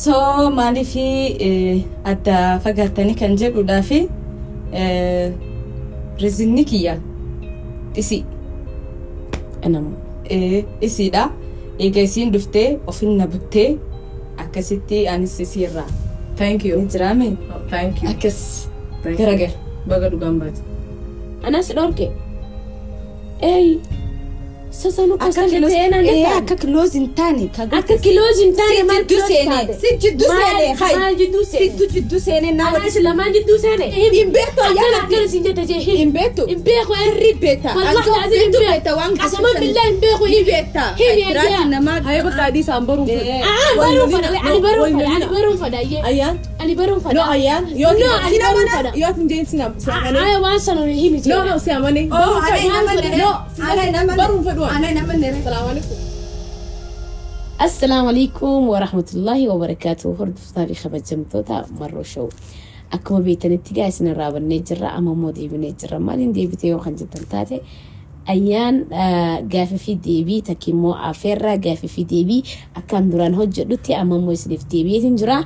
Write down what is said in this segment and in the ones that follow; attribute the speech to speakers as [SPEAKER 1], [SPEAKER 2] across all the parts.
[SPEAKER 1] So maaliif adda fagaattanii kan jedhuudhaa fi reasonni kiyya isii.
[SPEAKER 2] Anamu.
[SPEAKER 1] Isiidha. Eega isiin dhuftee ofin na buttee, akkasitti anis isiirraa
[SPEAKER 3] Thank you.
[SPEAKER 1] ni jiraame.
[SPEAKER 3] Thank you.
[SPEAKER 1] Akkas
[SPEAKER 3] Thank you.
[SPEAKER 1] garagara.
[SPEAKER 3] Baga dhugaan baate.
[SPEAKER 2] Anas dhorke. Ey. Sasanu
[SPEAKER 1] Akka
[SPEAKER 2] kasan jettee naan jettaan.
[SPEAKER 1] Akka close hin taane.
[SPEAKER 2] Akka close hin taane
[SPEAKER 1] Si
[SPEAKER 2] maal
[SPEAKER 1] jidduu
[SPEAKER 2] close
[SPEAKER 1] seenee.
[SPEAKER 2] taate?
[SPEAKER 1] Si jidduu seenee. Hay.
[SPEAKER 2] Maal jidduu seenee?
[SPEAKER 1] Sidduu jidduu seenee nama.
[SPEAKER 2] Anas lamaan jidduu seene.
[SPEAKER 1] Hin beektu
[SPEAKER 2] Akkana
[SPEAKER 1] ayyaana.
[SPEAKER 2] akkana siin jette jee himi.
[SPEAKER 1] Hin beektu.
[SPEAKER 2] Hin beeku.
[SPEAKER 1] Sirrii beekta.
[SPEAKER 2] Wallahi azim hin
[SPEAKER 1] Beektu
[SPEAKER 2] beeku.
[SPEAKER 1] beekta waan
[SPEAKER 2] Qasama billahi hin beeku.
[SPEAKER 1] Ni beekta.
[SPEAKER 2] Himi
[SPEAKER 1] Tiraasi
[SPEAKER 2] ayyaa.
[SPEAKER 1] namaa.
[SPEAKER 3] Hayya, bakka adii isaan baruun fedha.
[SPEAKER 2] Ah, baruun fedha. Ani baruun fedha. Ani baruun fedha. Ayyee.
[SPEAKER 3] Ayyaan.
[SPEAKER 2] Ani baruun fedha.
[SPEAKER 3] No, ayyaan. Yoo
[SPEAKER 2] No, ani baruun fedha.
[SPEAKER 3] Yoo ati hin jeen si amane.
[SPEAKER 2] Aya, waan sana himi jee.
[SPEAKER 3] No, si amane.
[SPEAKER 1] Oh, ana hin amanne.
[SPEAKER 3] No,
[SPEAKER 1] Ana hin amanne.
[SPEAKER 3] baruun fedhu.
[SPEAKER 1] Ana hin amanne.
[SPEAKER 3] Salaamu alaikum.
[SPEAKER 2] Assalaamu alaikum warahmatullahi wabarakaatu. Hordoftoota fi kabajamtoota Marroo Show. Akkuma beektanitti gaa isin irraa bannee jirra, amma immoo deebinee jirra. Maaliin deebitee yoo kan jettan taate, ayyaan gaafii fi deebii takki immoo afeerraa gaafii fi deebii akkaan duraan hojjedhutti amma immoo isiniif deebi'eetiin jira.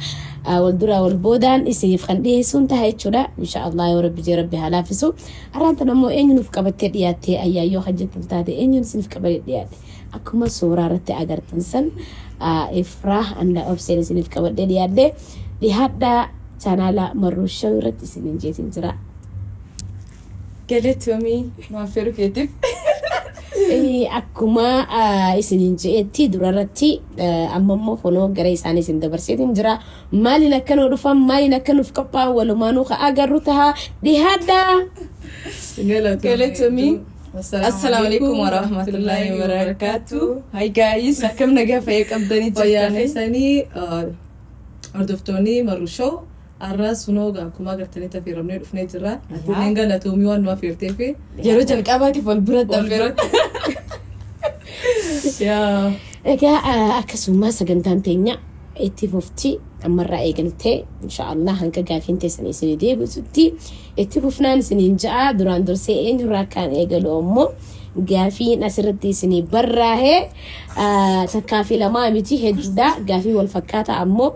[SPEAKER 2] Wal duraa wal boodaan isiniif kan dhiyeessuun ta'a jechuudha. Insha Allah, yoo Rabbi jee, Rabbi haa laaffisu. Har'aan tan ammoo eenyu nuuf qabattee dhiyaattee ayyaan yoo kan jettan taate, eenyuun isiniif qabatee dhiyaate? Akkuma suuraa irratti agartan san, Ifraah anda Obseen isiniif qabadhee dhiyaadhe. Dhiyaadhaa, chaanaala Marruu Show irratti isiniin jeetiin jira.
[SPEAKER 1] Galatoomii nu affeeruu keetiif.
[SPEAKER 2] Akkuma isiniin je'etti durarratti, amma immoo kunoo gara isaanii isin dabarseetiin jira. Maaliin akka nu dhufan, maaliin akka nuuf qophaa'an walumaanuu ka agarru taha. Dhiyaadhaa.
[SPEAKER 1] Galatoomii. Assalaamu alaikum warahmatullahi wabarakatuh. Hi guys, akkam nagaa fayyaa qabdanii
[SPEAKER 3] Fayyaa
[SPEAKER 1] jirtanii?
[SPEAKER 3] keessanii, hordoftoonni Marruu Show? Har'a sunoo akkuma agartanii affeeramnee dhufnee jirra. Atiilleen galatoomii waan nu affeerteef.
[SPEAKER 1] Yeroo jalqabaatiif wal biratti affeeran.
[SPEAKER 3] Yaa.
[SPEAKER 2] Egaa akkasuma sagantaan teenya itti fufti. Ammarraa eegaltee inshaallah hanga gaafiin teessan isinii deebisutti itti fufnaan isiniin ja'a. Duraan dursee eenyurraa akkaan eegalu ammoo gaafiin asirratti isinii barraa'ee takkaa fi lamaa miti, hedduudha. Gaafii wal fakkaataa ammoo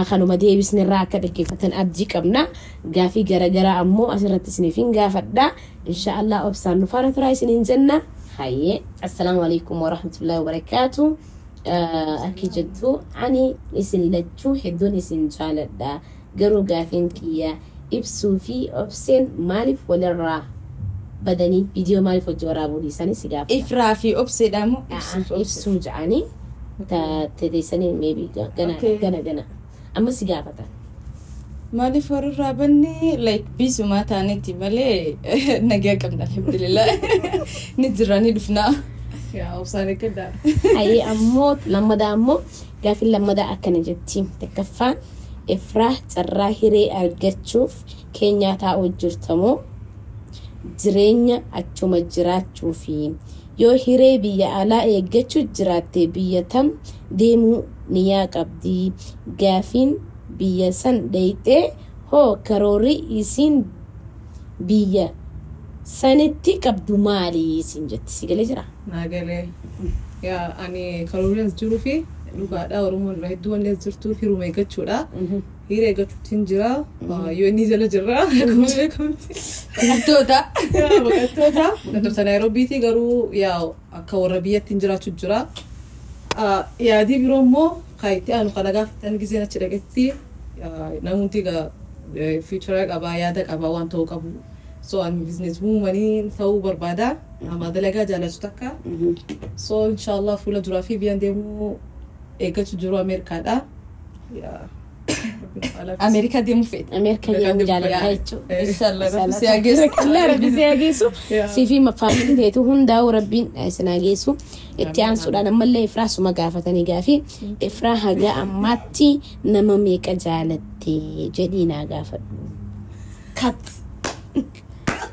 [SPEAKER 2] kanuma deebisnirraa akka dhaggeeffatan abdii qabna. Gaafii garagaraa ammoo asirratti isiniif hin gaafadha. Inshaallah obsaan nu faana turaa isiniin jenna. Hayyee, assalaamu alaikum warahmatullahi wabarakaatu. Akki jettu, ani isin lachuu hedduun isin jaaladha, garuu gaafiin kiyya, Ibsuu fi Obseen maaliif walirraa badanii, viidiyoo maaliif hojii waraabuu dhiisanii si gaafata.
[SPEAKER 1] Ifraa fi Obseedha moo?
[SPEAKER 2] Ibsuu ja'anii teteessanii maybe gana gana gana amma si gaafata.
[SPEAKER 1] Maaliif walirraa banne? Like bisumaa taanetti malee nagaa qabna, alhamdulillah. Ni jirra, ni dhufna.
[SPEAKER 3] Yaa, obsaan eeggadhaa.
[SPEAKER 2] Hayyee, ammoo lammadaa ammoo gaafiin lammadaa akkana jetti. Takkaffaan, Ifraa carraa hiree argachuuf Keenyaa taa'uu jirtamoo jireenya achuma jiraachuufi? Yoo hiree biyya alaa eeggachuu jiraatte biyya tam deemuu niyyaa qabdi? Gaafiin biyya san dheeyxee hoo karoorri isiin biyya sanitti qabdu maali siin jetti. Si galee jira?
[SPEAKER 3] Naa galee. Yaa, ani karoorri as jiruu fi dhugaadha, Oromoon irraa hedduu wanni as jirtuuf hiruma eeggachuudha. Hiree eeggachuutti hin jira. Yoo inni jala jirra akkuma beekamutti.
[SPEAKER 1] Baqattoota.
[SPEAKER 3] Yaa, baqattoota. Baqattoota Naayiroobiiti, garuu yaa akka warra biyyatti hin jiraachuu jira. Yaadii biroo immoo kan itti aanu kana gaafatan, gizeen achi dhaqetti namoonni future qabaa, yaada qabaa, waan ta'uu qabu. So ani business womanii ta'uu barbaada. Nama dalagaa jaalatu takka. So inshallah fuula duraa fi biyyaan deemuu eeggachuu jiru Ameerikaadha. Yaa.
[SPEAKER 1] Ameerikaa deemuu feete.
[SPEAKER 2] Ameerikaa deemuu jaaladha jechuudha.
[SPEAKER 1] Inshallah Rabbi si haa geessu.
[SPEAKER 2] Allah Rabbi si haa geessu.
[SPEAKER 3] Yaa.
[SPEAKER 2] Sii fi faamiliin teetu hundaa'u Rabbiin isin haa geessu. Itti aansuudhaan ammallee Ifraa suma gaafatanii gaafii. Ifraa, haga ammaatti nama meeqa jaalatte jedhii naa gaafadhu.
[SPEAKER 1] Kat.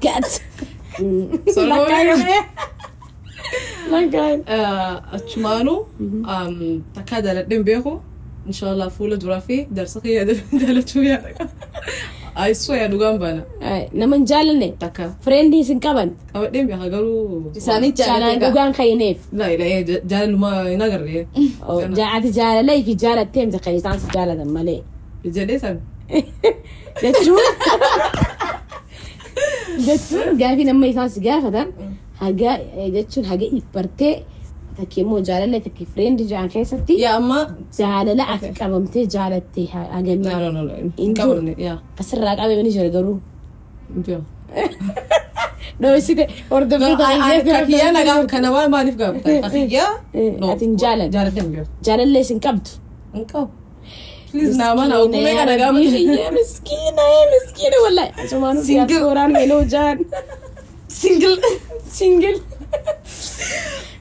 [SPEAKER 2] Gat. Lakkaa'e. Lakkaa'e.
[SPEAKER 3] Achumaanuu takkaa jaaladhee hin beeku. Inshallah fuula duraa fi darsa kiyya jaalachuu yaada qaba. I swear dhugaan baana.
[SPEAKER 2] Nama hin jaalanne.
[SPEAKER 3] Takka.
[SPEAKER 2] Friendii isin qaban.
[SPEAKER 3] Qabadheen beeka garuu.
[SPEAKER 1] Isaanii
[SPEAKER 2] Jaalaan
[SPEAKER 1] jaallatee
[SPEAKER 2] dhugaan kayneef.
[SPEAKER 3] Laa ilaa jaalaluma hin agarree.
[SPEAKER 2] Ati jaalalaa fi jaalattee miti kan isaan si jaalatan malee.
[SPEAKER 3] Jedhee san.
[SPEAKER 2] Jechuun gaafii nama isaan si gaafatan haga jechuun haga if bartee takki immoo jaalala takki friendii ja'an keessatti
[SPEAKER 3] Yaa amma.
[SPEAKER 2] jaalala ati qabamtee jaalattee hagamii.
[SPEAKER 3] No no no no. Hin qabamne yaa.
[SPEAKER 2] Asirraa qabee ni jira garuu.
[SPEAKER 3] Hin jiru.
[SPEAKER 2] Dhoosite hordoftoota
[SPEAKER 3] Kakiyyaa nagaa kana waan maaliif gaafata? Kakiyyaa.
[SPEAKER 2] Ati hin jaalanne.
[SPEAKER 3] Jaaladhee hin beeku.
[SPEAKER 2] Jaalallee isin qabdu.
[SPEAKER 3] Hin qabu. Please naa mana ogummaa kana gaafata.
[SPEAKER 2] Miskiina miskiina wallahi. Asumaanuu
[SPEAKER 1] Single.
[SPEAKER 2] diyaaspooraan heloo jaan.
[SPEAKER 1] Single.
[SPEAKER 2] Single.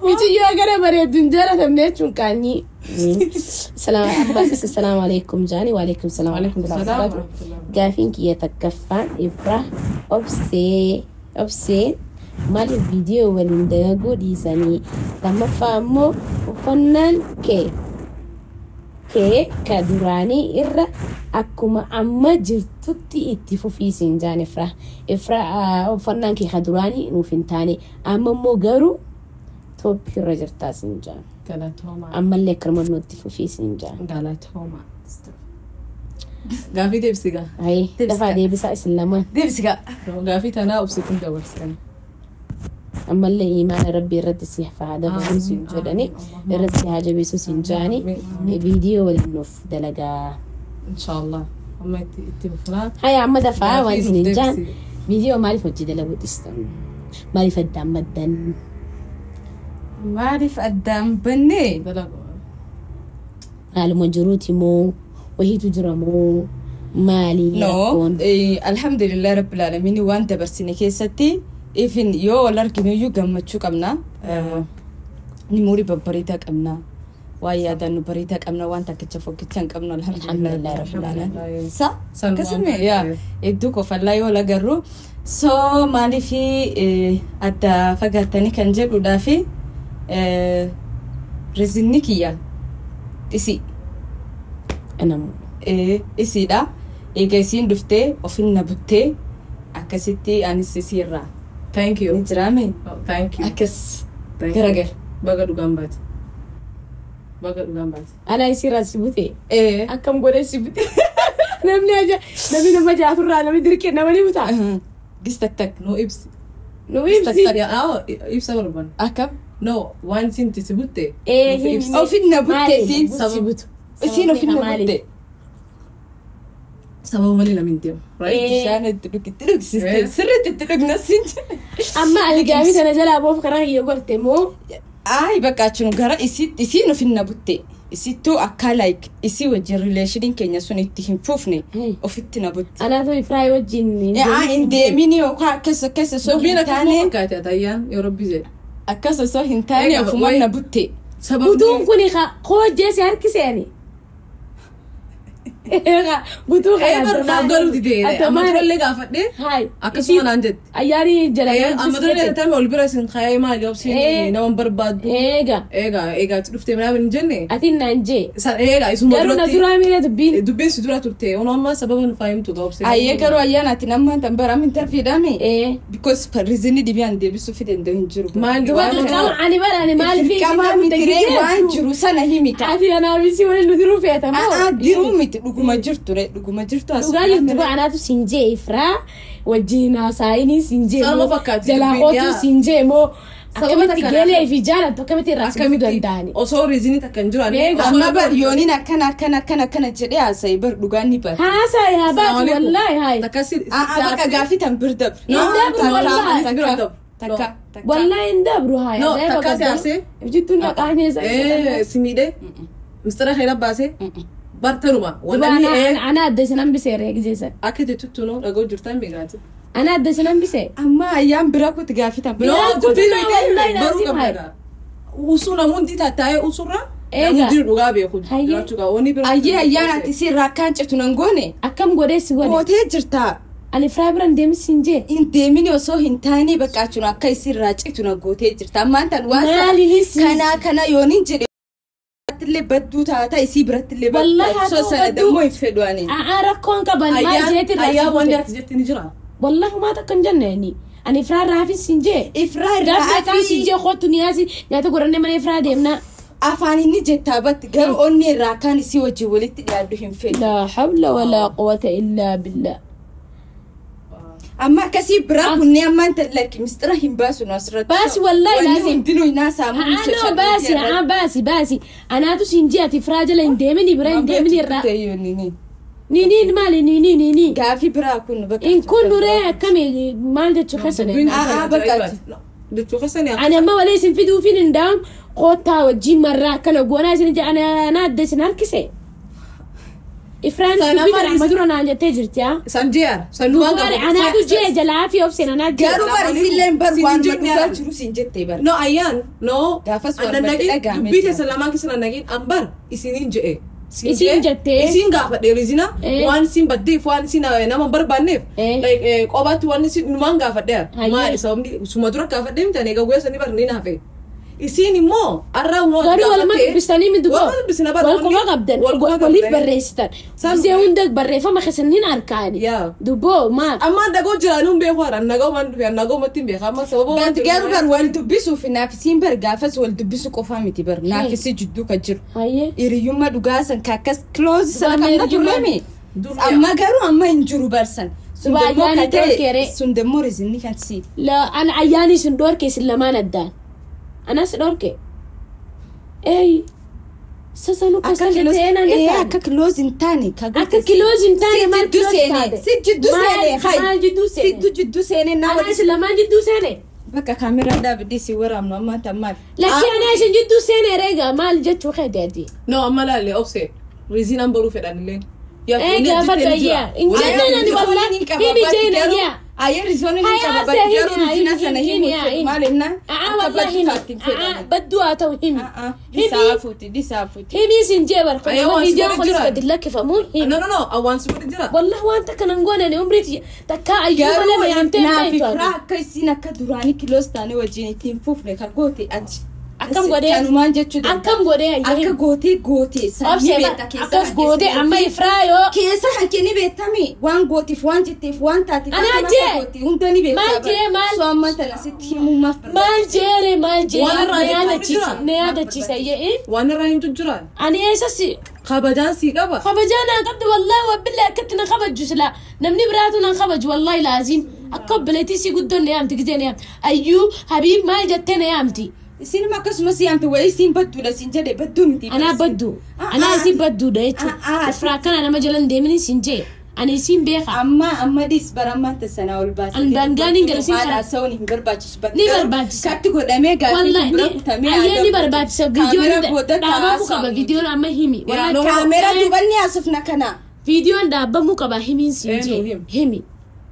[SPEAKER 2] Mitiyyoo gara bareeddu hin jaalatamne jechuun qaanyii. Salaamu alaikum jaani. Waalaikum salaam.
[SPEAKER 3] Waalaikum salaam
[SPEAKER 2] warahmatullahi
[SPEAKER 3] warahmatullahi.
[SPEAKER 2] Gaafiin kiyya takkaffaan Ifra obsee maaliif viidiyoo waliin dalaguu dhiisanii? Lammaffaa immoo uffannaan kee ka duraanii irra akkuma amma jirtutti itti fufiisin jaan Ifra. Ifra uffannaan kee ka duraanii nuuf hin taane amma immoo garuu tooppii irra jirtaa siin jaan.
[SPEAKER 3] Galatooma.
[SPEAKER 2] Ammallee akkanuma nutti fufiisin jaan.
[SPEAKER 3] Galatooma. Gaafii deebisi gaa.
[SPEAKER 2] Ayi dafaa deebisaa isin lamaan.
[SPEAKER 1] Deebisi gaa.
[SPEAKER 3] Gaafii tanaa obsitiin dabarsan.
[SPEAKER 2] Ammallee imaana rabbii irratti si haa dabaluu siin jedhani irratti si haa jabeessuu siin jaani viidiyoo waliin nuuf dalagaa.
[SPEAKER 3] Inshallah. Amma itti fufnaa.
[SPEAKER 2] Haya amma dafaa waan
[SPEAKER 3] Gaafii nuuf
[SPEAKER 2] isin jaan
[SPEAKER 3] deebisi.
[SPEAKER 2] viidiyoo maaliif hojii dalaguu dhiistan? Maaliif addaan maddan?
[SPEAKER 1] Maaliif addaan bannee?
[SPEAKER 3] Dalagu.
[SPEAKER 2] Haaluma jiruuti moo wahiitu jira moo maali
[SPEAKER 1] No,
[SPEAKER 2] rakkoon?
[SPEAKER 1] Alhamdulillah rabbil alamin waan dabarsine keessatti even yoo wal arginu iyyuu gammachuu qabna. Ni muurii babbareedaa qabna. Waan yaadannu bareedaa qabna waan takkicha fokkicha hin qabnu alhamdulillah rabbil alamin. Sa
[SPEAKER 3] San
[SPEAKER 1] akkasuma
[SPEAKER 3] waan
[SPEAKER 1] yaa hedduu kofallaa yoo agarru so maaliif adda fagaattanii kan jedhudhaa fi rizinni kiyya isii.
[SPEAKER 2] Anamu.
[SPEAKER 1] Isiidha. Egaa isiin dhuftee ofin na buttee akkasitti anis isiirraa
[SPEAKER 3] Thank you.
[SPEAKER 1] ni jiraame
[SPEAKER 3] Oh, thank you.
[SPEAKER 1] akkas
[SPEAKER 3] Thank you.
[SPEAKER 1] garagar.
[SPEAKER 3] Baga dhugaan baate. Baga dhugaan baate.
[SPEAKER 2] Ana isiirraa si bute.
[SPEAKER 1] Ee.
[SPEAKER 2] Akkam godhee si bute. Namni aja namni nama jaaturraa namni dirqee nama ni butaa.
[SPEAKER 1] Gis tak tak.
[SPEAKER 3] Nu ibsi.
[SPEAKER 2] Nu ibsi.
[SPEAKER 3] Yaa ibsa barbaanna.
[SPEAKER 1] Akkam.
[SPEAKER 3] No, waan isin si butte.
[SPEAKER 2] Ee,
[SPEAKER 3] Nuuf ibsi.
[SPEAKER 1] Ofin na butte
[SPEAKER 2] Maali?
[SPEAKER 1] isiin.
[SPEAKER 2] Si butu.
[SPEAKER 1] Isiin ofin na
[SPEAKER 2] Maali?
[SPEAKER 1] butte.
[SPEAKER 3] Sababa malee namni hin deemu. Right?
[SPEAKER 1] Bishaan itti dhug itti dhugsiste sirriitti itti dhugna siin jedhe.
[SPEAKER 2] Amma ani gaafii sana jalaa boof karaa kiyya gorte moo
[SPEAKER 1] Ay bakka achinu gara isiin ofin na butte. Isittuu akka like isii wajjin rileeshiniin keenya sun itti hin fufne ofitti na butte.
[SPEAKER 2] Anaatu Ifraa wajjin
[SPEAKER 1] Yaa hin deemini yookaan akkas akkas osoo
[SPEAKER 3] Dubbiin
[SPEAKER 1] hin
[SPEAKER 3] akkasuma
[SPEAKER 1] taane
[SPEAKER 3] fakkaate atayyaan yoo rabbi jedhe.
[SPEAKER 1] akkas osoo hin taane
[SPEAKER 3] Egaa,
[SPEAKER 1] ofumaan na butte.
[SPEAKER 3] Sababni
[SPEAKER 2] Butuun kuni koojjee si harkiseeni. Butuu
[SPEAKER 3] Ee bar naaf galuu didee. Amma durallee gaafadhee
[SPEAKER 2] Haay.
[SPEAKER 3] akkasuma naan jette.
[SPEAKER 2] Ayyaani jala
[SPEAKER 3] Amma durallee tame ol bira isin kaayee maali obsiin nama hin barbaaddu.
[SPEAKER 2] Eega.
[SPEAKER 3] Egaa egaa itti dhuftee minaa hin jenne.
[SPEAKER 2] Ati naan jee.
[SPEAKER 3] Egaa isuma
[SPEAKER 2] Garuu na
[SPEAKER 3] duratti
[SPEAKER 2] duraa miira dubbiin.
[SPEAKER 3] dubbiin si dura turte. Ono amma sababa nu faayimtu obsiin.
[SPEAKER 1] Ayyee garuu ayyaana ati namma tan bara amin tarfiidhaame.
[SPEAKER 2] Ee.
[SPEAKER 1] Because riizinii dhibee deebisuu fi danda'u hin jiru.
[SPEAKER 3] Maal
[SPEAKER 2] Duba dirqama ani bara ani maaliif
[SPEAKER 1] Dirqama miti ree waan jiru sana himi ka.
[SPEAKER 2] Ati anaaf si waliin nu diruu feeta moo?
[SPEAKER 1] Aa diruu miti dhuguma jirtu re dhuguma jirtu as.
[SPEAKER 2] Dhugaa jirtu bara anaatu siin jee Ifraa wajjin haasa'inii siin jee
[SPEAKER 3] Sababa
[SPEAKER 2] moo
[SPEAKER 3] fakkaatti
[SPEAKER 2] jalaa
[SPEAKER 3] dubbiin
[SPEAKER 2] kootu
[SPEAKER 3] yaa.
[SPEAKER 2] siin jee moo
[SPEAKER 3] Sababa
[SPEAKER 2] akkamitti
[SPEAKER 3] takka
[SPEAKER 2] galee fi jaalattu akkamitti irraa si
[SPEAKER 3] Akkamitti
[SPEAKER 2] danda'ani?
[SPEAKER 3] osoo riizinii takka hin jiru.
[SPEAKER 2] Beeku.
[SPEAKER 1] Amma bar yooniin akkana akkana akkana akkana jedhee haasa'e bar dhugaan ni bara.
[SPEAKER 2] Haasa'i haa baatu wallaahi haayi.
[SPEAKER 3] Takkasi
[SPEAKER 1] Aa bakka gaafii tan bir dabru.
[SPEAKER 2] Hin dabru wallaahi.
[SPEAKER 1] Takka takka takka.
[SPEAKER 2] Wallaahi hin dabru haayi.
[SPEAKER 3] No, takka si haasee.
[SPEAKER 2] Jittuun dhaqaanee
[SPEAKER 3] Ee si miidhee. Mistara keera baasee. Bartanuma. Wanni ee
[SPEAKER 2] Ana adda isin hambisee reegjeessa.
[SPEAKER 3] akka jettutti nuu dhaga'u jirtan beekaati.
[SPEAKER 2] Ana adda isin hambisee.
[SPEAKER 1] Amma ayyaan bira kuti gaafii tan bir.
[SPEAKER 3] No,
[SPEAKER 2] Biraa
[SPEAKER 3] dubbiin
[SPEAKER 2] kutu wallaahi
[SPEAKER 3] baruu
[SPEAKER 2] naasii
[SPEAKER 3] qabda. Usuu namoonni tattaa'ee usurra.
[SPEAKER 2] Eega.
[SPEAKER 3] Namoonni dhugaa beeku.
[SPEAKER 2] Hayyee.
[SPEAKER 3] Jiraachuu qaba. Wanni bira.
[SPEAKER 1] Ayyee ayyaana ati sirraa akkaan citu nan goone.
[SPEAKER 2] Akkam godhee si godhe.
[SPEAKER 1] Gootee jirta.
[SPEAKER 2] Ani Ifraa bira hin deemin siin jee.
[SPEAKER 1] Hin deemini osoo hin taane bakka achinu akka isirraa citu na gootee jirta. Ammaan tan waan
[SPEAKER 2] Maaliinis
[SPEAKER 1] kanaa kana yooniin jedhe Illee badduu taata isii biratti illee
[SPEAKER 2] Wallahi haa
[SPEAKER 1] so
[SPEAKER 2] ta'u
[SPEAKER 1] sana
[SPEAKER 2] badduu.
[SPEAKER 1] dammoo hin fedhu ani.
[SPEAKER 2] A'aa rakkoon qaban maal jeeti irraa
[SPEAKER 3] Ayyaa
[SPEAKER 2] si
[SPEAKER 3] wanni
[SPEAKER 2] buute?
[SPEAKER 3] ati jetti ni jira.
[SPEAKER 2] Wallahi homaa takka hin jenne ani. Ani Ifraa raafis hin jee.
[SPEAKER 1] Ifraa irraa
[SPEAKER 2] Gaafa kaan si
[SPEAKER 1] fi
[SPEAKER 2] jee kootu niyaasi nyaata godhannee mana Ifraa deemna.
[SPEAKER 1] Afaan inni jettaa batti garuu onni irraa kaan isii wajjin walitti dhiyaadhu hin fedhu.
[SPEAKER 2] Laa hawla walaa quwwata illaa billah.
[SPEAKER 1] Amma akkasii biraa kunneen ammaan lakki mistira hin baasu nu asirratti.
[SPEAKER 2] Baasi wallahi
[SPEAKER 1] Wanni
[SPEAKER 2] laazim.
[SPEAKER 1] hundinuu hin haasa'amu.
[SPEAKER 2] Haa no baasi haa baasi baasi. Anaatu siin jee ati Ifraa jala hin deemini bira hin deemini irraa. Ni ni maali ni ni ni ni.
[SPEAKER 1] Gaafii biraa kun bakka.
[SPEAKER 2] In kun duree akkami maal jechuu keessan?
[SPEAKER 1] Ah, bakka ati.
[SPEAKER 3] Jechuu keessanii
[SPEAKER 2] Ani amma walee isin fiduufin hin daa'u koottaa wajjin marraa akkana goonaa isin jee ana ana adda isin harkise. Ifraan
[SPEAKER 3] Sana
[SPEAKER 2] dubbii
[SPEAKER 3] maal
[SPEAKER 2] kana amma dura naan jettee jirti haa.
[SPEAKER 3] San jee'an. San numaan
[SPEAKER 2] Dubaare
[SPEAKER 3] qabu.
[SPEAKER 2] anaatu jee jalaa fi obseen anaa jee.
[SPEAKER 1] Garuu bara isilleen bar
[SPEAKER 3] Siin
[SPEAKER 1] waan
[SPEAKER 3] hin jenne
[SPEAKER 1] dhugaa
[SPEAKER 3] yaadu.
[SPEAKER 1] jiru siin jettee bara.
[SPEAKER 3] No ayyaan no.
[SPEAKER 1] Gaafas waan
[SPEAKER 3] Annan
[SPEAKER 1] badde
[SPEAKER 3] nagin
[SPEAKER 1] dhagahame
[SPEAKER 3] dubbii
[SPEAKER 1] jira.
[SPEAKER 3] teessa lamaan keessa nan nagin an bar isiniin je'e. Siin
[SPEAKER 2] Isiin
[SPEAKER 3] je'e,
[SPEAKER 2] jettee?
[SPEAKER 3] Isiin gaafadhe riizina
[SPEAKER 2] Eh.
[SPEAKER 3] waan isiin baddeef waan isiin nama hin barbaanneef.
[SPEAKER 2] Eh.
[SPEAKER 3] Like qobaatti waan isiin numaan gaafadhe.
[SPEAKER 2] Hayyee.
[SPEAKER 3] Maali sababni suma dura gaafadhe miti ani egaa guyyaa sanii bar ni naafe. Isiin immoo arraa waan
[SPEAKER 2] Garuu waluma dubbistanii miti goo.
[SPEAKER 3] Waluma dubbisna bar.
[SPEAKER 2] Wal quba qabdan.
[SPEAKER 3] Wal quba
[SPEAKER 2] Waliif
[SPEAKER 3] qabdan.
[SPEAKER 2] barreessitan.
[SPEAKER 3] San-
[SPEAKER 2] Gisee hunda barreeffama keessan hin arkaani.
[SPEAKER 3] Yaa.
[SPEAKER 2] Dubboo maal?
[SPEAKER 3] Ammaan dhagoo jiraanuu hin beeku haadha. Nagoo waan dhufe nagoo matti hin beeku. Amma sababa waan
[SPEAKER 1] Batti garuu bar wal dubbisuuf naafisiin bar gaafas wal dubbisu qofaa miti bar naafisi jidduu kan jiru.
[SPEAKER 2] Hayyee.
[SPEAKER 1] Hiriyyummaa dhugaa san ka akkas close sana
[SPEAKER 2] Dhugaa
[SPEAKER 1] qabna
[SPEAKER 2] hiriyyummaa-
[SPEAKER 1] turremi.
[SPEAKER 3] Duriyaa.
[SPEAKER 1] Amma garuu amma hin jiru barsan. Sun
[SPEAKER 2] Dhugaa
[SPEAKER 1] dammoo
[SPEAKER 2] ayyaana
[SPEAKER 1] ka ta'e
[SPEAKER 2] dhorkeere.
[SPEAKER 1] sun dammoo rizinni kan si.
[SPEAKER 2] La ana ayyaani isin dhorke isin lamaan addaan. Anas dhorke. Eey. Sasanu
[SPEAKER 1] Akka
[SPEAKER 2] kusan
[SPEAKER 1] close
[SPEAKER 2] jettee naan jettaan.
[SPEAKER 1] akka close hin taane ka
[SPEAKER 2] Akka close hin taane maal
[SPEAKER 1] Si jidduu
[SPEAKER 2] close
[SPEAKER 1] seenee
[SPEAKER 2] taate?
[SPEAKER 1] si jidduu seenee
[SPEAKER 2] Maal maal jidduu
[SPEAKER 1] Si
[SPEAKER 2] seene?
[SPEAKER 1] jidduu seenee nama
[SPEAKER 2] Anaa isin lamaan jidduu seene?
[SPEAKER 1] bakka kaameraa dhaabdee si waraabnu ammaa tammaal.
[SPEAKER 2] Lakkii anaa isin jidduu seene reega maal jechuu keeti ati?
[SPEAKER 3] No amma laalle obse riiziin an baruu fedhan illeen.
[SPEAKER 2] Gaafadhu ayyaa. Hin jennaan ani wallahi himi jeen ayyaa.
[SPEAKER 1] Ayyee rizoon hin
[SPEAKER 2] Hayya
[SPEAKER 1] qaba
[SPEAKER 2] obsee
[SPEAKER 1] bakki garuu
[SPEAKER 2] himi
[SPEAKER 1] rizina sana
[SPEAKER 2] himi
[SPEAKER 1] himu
[SPEAKER 2] himi himi.
[SPEAKER 1] maal innaa
[SPEAKER 2] Aa
[SPEAKER 1] akka
[SPEAKER 2] wallahi
[SPEAKER 1] baddu
[SPEAKER 2] himi.
[SPEAKER 1] taatti hin
[SPEAKER 2] Aa
[SPEAKER 1] fedhan.
[SPEAKER 2] badduu haa ta'u himi. Himi
[SPEAKER 1] Disaafuuti disaafuuti.
[SPEAKER 2] himi isin jee barka.
[SPEAKER 3] Ayyaa waan si
[SPEAKER 2] Viidiyoon
[SPEAKER 3] godhe
[SPEAKER 2] kunis
[SPEAKER 3] jira.
[SPEAKER 2] gadi lakkifamu himi.
[SPEAKER 3] No no no awwaan si godhe jira.
[SPEAKER 2] Wallahi waan takka nan goonani umriiti takka ayyuu malee
[SPEAKER 1] Garuu
[SPEAKER 2] mayaamtee hin
[SPEAKER 1] naaf
[SPEAKER 2] beektu
[SPEAKER 1] ifraa
[SPEAKER 2] ati.
[SPEAKER 1] akka isiin akka duraanii kiloos taane wajjin ittiin fufne kan goote ati.
[SPEAKER 2] Akkam godhee?
[SPEAKER 1] Kanumaan jechuu danda'a.
[SPEAKER 2] Akkam godhee ayyaa
[SPEAKER 1] Akka
[SPEAKER 2] himi.
[SPEAKER 1] gootee gootee san ni
[SPEAKER 2] Obsee
[SPEAKER 1] beekta keessa
[SPEAKER 2] akkas
[SPEAKER 1] kan
[SPEAKER 2] gootee
[SPEAKER 1] keessa
[SPEAKER 2] amma ifraa yoo
[SPEAKER 1] keessa kan kee ni beektami waan gooteef waan jetteef waan taateef
[SPEAKER 2] Anaa
[SPEAKER 1] akkam akka
[SPEAKER 2] jee.
[SPEAKER 1] goote hunda ni beekta.
[SPEAKER 2] Maal jee, maal?
[SPEAKER 1] So amma tana sitti himuu maaf
[SPEAKER 2] maal jeere maal jeere
[SPEAKER 3] Waan irraa
[SPEAKER 2] na
[SPEAKER 3] jettu
[SPEAKER 2] yaadachiisa
[SPEAKER 3] jira.
[SPEAKER 2] na yaadachiisa yee
[SPEAKER 3] Waan irraa himtu jira.
[SPEAKER 2] ani eessas
[SPEAKER 3] Kabajaan sii qaba.
[SPEAKER 2] kabajaa naa qabdi wallahi wabillahi akkatti na kabaju sila namni biraatu na kabaju wallahi laaziim akka obboleettii sii guddoon na yaamti gizee na yaamti ayyuu habiib maal jettee na yaamti
[SPEAKER 1] Isinuma akkasumas yaamte wayii isiin badduudha siin jedhe badduu miti.
[SPEAKER 2] anaa baddu anaa isin badduudha jechuudha
[SPEAKER 1] Ah, ah.
[SPEAKER 2] ifraa akkana nama jala hin deemini siin jee ani isin beeka
[SPEAKER 1] Amma amma dhiis bara ammaan sanaa ol baasee.
[SPEAKER 2] An daangaan hin galisiin
[SPEAKER 1] Haadha
[SPEAKER 2] karaa-
[SPEAKER 1] sa'uun hin barbaachisu.
[SPEAKER 2] Ni barbaachisa.
[SPEAKER 1] Katti godhamee gaaffii
[SPEAKER 2] wallahi
[SPEAKER 1] bira kutamee
[SPEAKER 2] ayyee ni barbaachisa
[SPEAKER 1] Kaameraa
[SPEAKER 2] viidiyoon
[SPEAKER 1] booda
[SPEAKER 2] dhaabamuu qaba
[SPEAKER 1] taa'aa
[SPEAKER 2] viidiyoon amma himi
[SPEAKER 3] Yaa, no.
[SPEAKER 1] Kaameraa duuban ni haasofna kana.
[SPEAKER 2] viidiyoon dhaabamuu qaba himiin siin
[SPEAKER 3] Eh, no,
[SPEAKER 2] jee
[SPEAKER 3] himi.
[SPEAKER 2] himi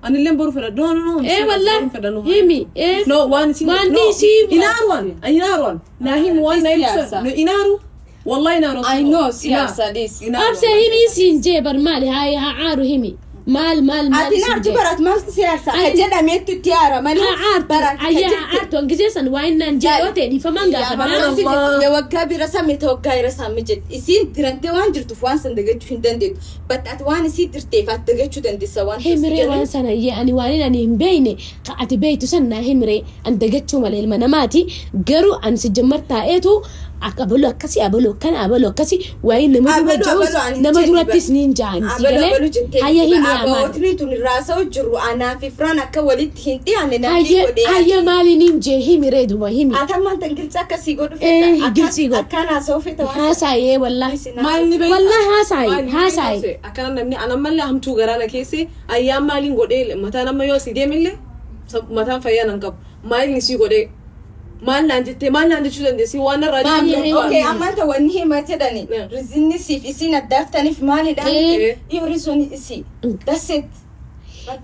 [SPEAKER 3] Anilleen baruu fedha. No no no.
[SPEAKER 2] Eh wallahi himi eh
[SPEAKER 3] No waan isin.
[SPEAKER 2] Waan
[SPEAKER 3] no.
[SPEAKER 2] isii-
[SPEAKER 3] Inaaruwan. Inaaruwan. Naa himu waan naa
[SPEAKER 1] Siyaasa.
[SPEAKER 3] ibsu. No inaaru. Wallahi inaaru.
[SPEAKER 1] I know siyaasa dhiis.
[SPEAKER 2] Obse himi siin jee bar maali haa haa aaru himi maal maal maal
[SPEAKER 1] Ati
[SPEAKER 2] siin
[SPEAKER 1] naartu
[SPEAKER 2] jee
[SPEAKER 1] baraat maaltu siyaasa? Ka
[SPEAKER 2] Ani-
[SPEAKER 1] jedhameetu itti haara malee.
[SPEAKER 2] haa aartu
[SPEAKER 1] Baraat ka
[SPEAKER 2] ayyaa haa
[SPEAKER 1] jette.
[SPEAKER 2] aartu hangizee san waa innaan jee yoo ta'e dhiifamaan gaafadha
[SPEAKER 1] Waggaa bira samme ta waggaa bira samme jette. Isiin dirantee waan jirtuuf waan san dagachuu hin dandeettu. Battaati waan isii dirteef ati dagachuu dandeessa waan
[SPEAKER 2] Himiree waan sana iyyee ani waan ani hin beekne ka ati beektu san naa himiree an dagachuu malee ilma namaati garuu an si jammar taa'eetu akka abaluu akkasii abaluu akkana abaluu akkasii waa'ee nama dura
[SPEAKER 1] Abaluu,
[SPEAKER 2] ja'us
[SPEAKER 1] abaluu, ani
[SPEAKER 2] nama
[SPEAKER 1] jedhi
[SPEAKER 2] durattis
[SPEAKER 1] bar.
[SPEAKER 2] ni hin ja'an si
[SPEAKER 1] Abaluu, abaluu
[SPEAKER 2] galee
[SPEAKER 1] jettee
[SPEAKER 2] hayya himi amaan
[SPEAKER 1] Abaa'ootni tun raasa'u jiru anaa fi firaan akka walitti hin dhiyaanne namni
[SPEAKER 2] hayya
[SPEAKER 1] godhee.
[SPEAKER 2] hayya maaliin hin jee himiree duba himi
[SPEAKER 1] Ati ammaan tan gilxii akkasii godhu
[SPEAKER 2] Eh,
[SPEAKER 1] feeta.
[SPEAKER 2] gilxii godhu.
[SPEAKER 1] Akkaan haasa'u feeta waan
[SPEAKER 2] haasaayee wallaahi
[SPEAKER 3] Maal ni beektaa?
[SPEAKER 2] Wallahi haasaayi,
[SPEAKER 3] Maal ni
[SPEAKER 2] haasaayi.
[SPEAKER 3] beektaa? Akkana namni an ammallee hamtuu garaana keesse ayyaan maaliin godhee mataan amma yoo si deemillee mataan fayyaa nan qabu. Maaliin si godhee maal naan jettee maal naan jechuu dandeessi waan narraa
[SPEAKER 2] Maal
[SPEAKER 3] jiru
[SPEAKER 2] ni-
[SPEAKER 1] Okay, ammaan tan wanni himaa jedhani
[SPEAKER 3] Yeah.
[SPEAKER 1] rizinni siif isiin addaaftaniif maalidha?
[SPEAKER 2] Eh.
[SPEAKER 1] Yoo rizoon isii. That's it.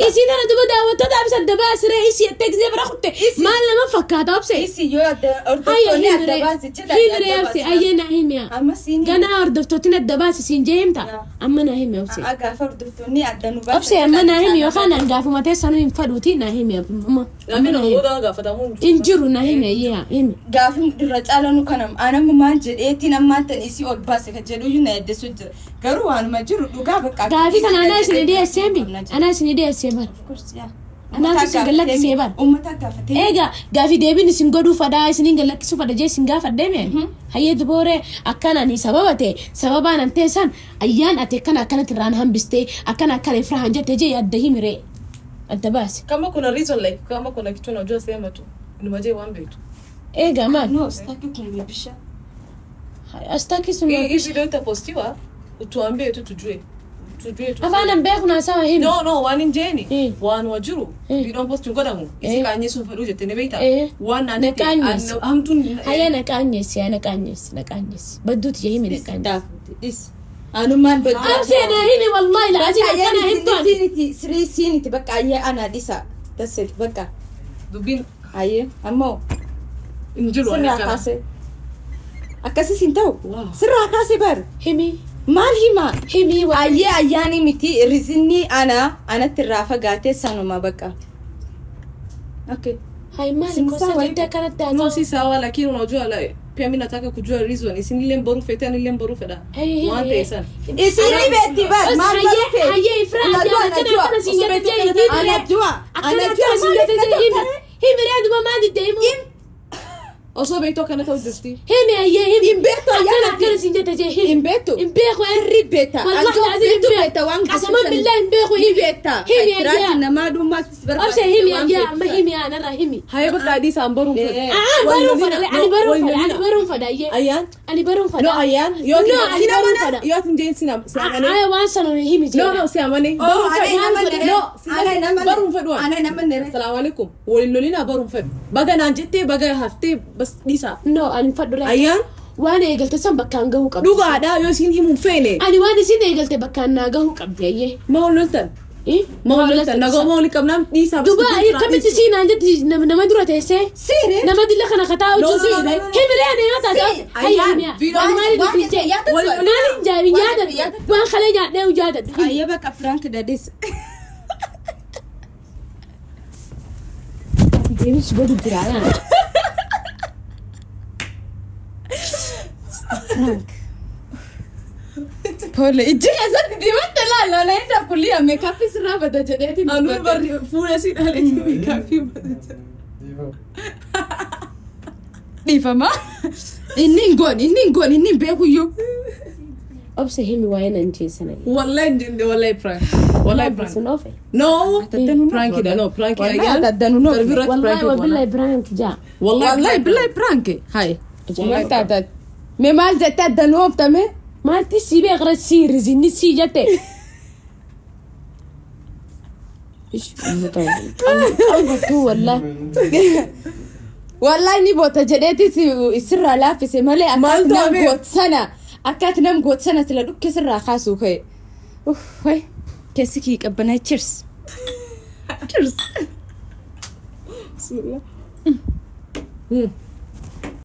[SPEAKER 2] Isii tana duba daawwattoota absa adda baasiree isii jettee gisee bira kutte maal nama fakkaata obse.
[SPEAKER 1] Isii yoo
[SPEAKER 2] Hayya
[SPEAKER 1] hordoftoonni adda
[SPEAKER 2] himire
[SPEAKER 1] baasi jedha.
[SPEAKER 2] himire obse ayyee naa himiya.
[SPEAKER 1] Amma siin
[SPEAKER 2] Ganaa hordoftootni adda baasi siin jee himta amma naa himi obse.
[SPEAKER 1] Gaafa hordoftoonni adda nu baasi.
[SPEAKER 2] Obse amma naa himi yookaan an gaafuma teessanuu hin fadhuuti naa himi amma.
[SPEAKER 3] Namni nama booda gaafatamuu
[SPEAKER 2] Hin jiru naa himi ayyee himi.
[SPEAKER 1] Gaafi irra caalanu kana anamma maal jedheetiin ammaan tan isii ol baase kan jedhuyyuu na yaaddeessu jira. Garuu waanuma jiru dhugaa bakka.
[SPEAKER 2] Gaafii kana anaa isin dhiyeessee mi? Anaa isin dhiyeessee bara. Anaatu isin gallakkisee bara.
[SPEAKER 1] Uummata gaafatee.
[SPEAKER 2] Egaa gaafii deebiin isin godhuu fadhaa isiniin gallakkisuu fadha jee isin gaafadhee mee? Hayyee dubooree akkaan ani sababa ta'e sababaan an teessan ayyaan ati akkana akkanatti irraan hambistee akkana akkana ifraan jette jee adda himiree adda baase.
[SPEAKER 3] Kama kuna reason like kama kuna kitu unajua sema tu. Nimaje waambe tu.
[SPEAKER 2] Egaa maal?
[SPEAKER 1] No, sitaki kumrudisha.
[SPEAKER 2] Astaki suma.
[SPEAKER 3] Hii video itapostiwa utuambie tu tujue. Tujue tu.
[SPEAKER 2] Afaan an beeku naa sawa himi.
[SPEAKER 3] No no waan hin jeeni.
[SPEAKER 2] Eh.
[SPEAKER 3] Waan wajiru.
[SPEAKER 2] Eh.
[SPEAKER 3] Viidiyoon posti godhamu. Isi kaanyeessuun fedhuu jettee ni beektaa?
[SPEAKER 2] Eh.
[SPEAKER 3] Waan naan
[SPEAKER 2] Na kaanyeessi.
[SPEAKER 3] Hamtuun.
[SPEAKER 2] Hayyee na qaanyeessi yaa na qaanyeessi na qaanyeessi. Badduuti jee himi na qaanyeessi.
[SPEAKER 1] Dhis. Anumaan baddu.
[SPEAKER 2] Absee naa himi wallaahi laaziin akkana himtu ani.
[SPEAKER 1] Siiniti sirii siiniti bakka ayyee ana dhisa. That's it bakka.
[SPEAKER 3] Dubbiin
[SPEAKER 1] Ayyee ammoo
[SPEAKER 3] hin jiru.
[SPEAKER 1] sirraa kaasee. Akkasis hin ta'u.
[SPEAKER 3] Wow.
[SPEAKER 1] Sirraa kaasee bar.
[SPEAKER 2] Himi.
[SPEAKER 1] Maal himaa?
[SPEAKER 2] Himi waa.
[SPEAKER 1] Ayyee ayyaanii miti rizinni ana anatti irraa fagaatee sanuma bakka. Okay.
[SPEAKER 2] Hai maali
[SPEAKER 1] Sin
[SPEAKER 2] kosa
[SPEAKER 1] sawa
[SPEAKER 2] jettee akkanatti
[SPEAKER 3] No
[SPEAKER 2] haasa'u.
[SPEAKER 3] si sawa lakini unajua la pia mimi nataka kujua reason. Isin ile mboru feta ni ile mboru feda.
[SPEAKER 2] Hey,
[SPEAKER 3] Waan
[SPEAKER 2] hey,
[SPEAKER 3] ta'e san.
[SPEAKER 1] Isiin beekti bar maal
[SPEAKER 2] Hayyee
[SPEAKER 1] barfee?
[SPEAKER 2] hayyee ifraa
[SPEAKER 1] Anajua
[SPEAKER 2] ayyaan akkana
[SPEAKER 1] anajua.
[SPEAKER 2] akkana siin jette jee himi.
[SPEAKER 1] Anajua.
[SPEAKER 2] Akkana
[SPEAKER 1] Anajua
[SPEAKER 2] akkana siin jette jee himi. Himi ree duba maal diddee himu.
[SPEAKER 3] Osoo beektu akkana ta'u jirti.
[SPEAKER 2] Himi ayyee himi.
[SPEAKER 1] Hin beektu
[SPEAKER 2] Akkana
[SPEAKER 1] ayyaan
[SPEAKER 2] akkana siin jette jee himi.
[SPEAKER 1] Hin beektu.
[SPEAKER 2] Hin beeku eh.
[SPEAKER 1] Sirrii beekta.
[SPEAKER 2] Wallahi
[SPEAKER 1] Anjoo
[SPEAKER 2] laaziin hin
[SPEAKER 1] beektu
[SPEAKER 2] beeku.
[SPEAKER 1] beekta waan
[SPEAKER 2] Qasaman billahi hin beeku
[SPEAKER 1] Ni
[SPEAKER 2] himi.
[SPEAKER 1] beekta.
[SPEAKER 2] Himi
[SPEAKER 1] Fayiraasi
[SPEAKER 2] ayyee.
[SPEAKER 1] namaa dhumaatti si barbaachisa.
[SPEAKER 2] Obse himi
[SPEAKER 1] waan
[SPEAKER 2] ayyee
[SPEAKER 1] beektu
[SPEAKER 2] amma
[SPEAKER 1] sana.
[SPEAKER 2] himi anarra himi.
[SPEAKER 3] Haye bakka adii isaan baruun fedha.
[SPEAKER 2] Ah baruun fadha ani baruun fadha ani baruun fadha ayyee.
[SPEAKER 3] Ayyaan.
[SPEAKER 2] Ani baruun fadha.
[SPEAKER 3] No ayyaan. Yoo
[SPEAKER 2] No ani baruun fadha.
[SPEAKER 3] Yoo atin jeen sina amane.
[SPEAKER 2] Aya waan sana himi jee.
[SPEAKER 3] No no si amane.
[SPEAKER 1] Oh,
[SPEAKER 3] Baruun
[SPEAKER 1] ana
[SPEAKER 3] fedhu.
[SPEAKER 1] hin amanne.
[SPEAKER 3] No
[SPEAKER 1] Ana hin amanne.
[SPEAKER 3] baruun fedhu.
[SPEAKER 1] Ana hin amanne.
[SPEAKER 3] Assalaamu alaikum. Waliin lolina baruun fedhu. Baga naan jettee baga haftee bas dhiisaa.
[SPEAKER 2] No ani fadhu laa.
[SPEAKER 3] Ayyaan.
[SPEAKER 2] Waan eegalte san bakkaan gahuu qabdi.
[SPEAKER 3] Dhugaadhaa yoo isin himuun feene.
[SPEAKER 2] Ani waan isin eegalte bakkaan naa gahuu qabdi ayyee.
[SPEAKER 3] Ma wal loltan.
[SPEAKER 2] Eh?
[SPEAKER 3] Ma wal loltan. Nagoma walii qabnaan dhiisaa.
[SPEAKER 2] Duba akkamitti siinaan jetti nama dura teessee.
[SPEAKER 1] Siire.
[SPEAKER 2] Nama dilla kana kataa'u
[SPEAKER 3] No,
[SPEAKER 2] jiru.
[SPEAKER 3] no, no, no, no.
[SPEAKER 2] Himi ree yoo taate.
[SPEAKER 1] Si,
[SPEAKER 2] Hayya
[SPEAKER 1] ayyaan.
[SPEAKER 2] himi.
[SPEAKER 3] Viidiyoo-
[SPEAKER 2] Waan maaliif
[SPEAKER 1] Waan
[SPEAKER 2] isin jee?
[SPEAKER 1] yaadatu.
[SPEAKER 2] Maaliin jaabi yaadadhu. Waan kalee nyaadhee yaadadhu.
[SPEAKER 1] Ayyee bakka Frank dadis.
[SPEAKER 2] Deemis godhu jira yaa.
[SPEAKER 1] Pole ijji keessatti dibatte laala naenda kulia meekaappii sirraa bada jedheetiin
[SPEAKER 3] Anuu barri fuula si dhaleetii meekaappii badata.
[SPEAKER 1] dhiifama. Inni hin goone inni hin goone inni hin beekuyyuu.
[SPEAKER 2] Obse himi waa'ee nan jeesana.
[SPEAKER 3] Wallahi hin jenne wallahi prank. Wallahi prank.
[SPEAKER 2] Sun ofe.
[SPEAKER 3] No prank dha no prank
[SPEAKER 1] Wallahi
[SPEAKER 3] ayyaan.
[SPEAKER 1] ataddanu no.
[SPEAKER 3] Darbii irratti
[SPEAKER 2] Wallahi
[SPEAKER 3] prank goona.
[SPEAKER 2] wabillahi Ibrahim jaa.
[SPEAKER 1] Wallahi billahi prank. Hai. Maal taata? Mee maal jettee addanuu ooftame?
[SPEAKER 2] Maalti si beekra si rizinni si jette. Ish, qangotuu wallahi.
[SPEAKER 1] Wallahi ni boota jedheeti sirraa laaffise malee
[SPEAKER 3] Maal
[SPEAKER 1] akkaati nam
[SPEAKER 3] taame?
[SPEAKER 1] goot sana akkaati nam goot sana sila dhukke sirraa kaasuu ka'e. Uff wayi keessi kii qabbanaa cheers. Cheers.
[SPEAKER 3] Bismillah.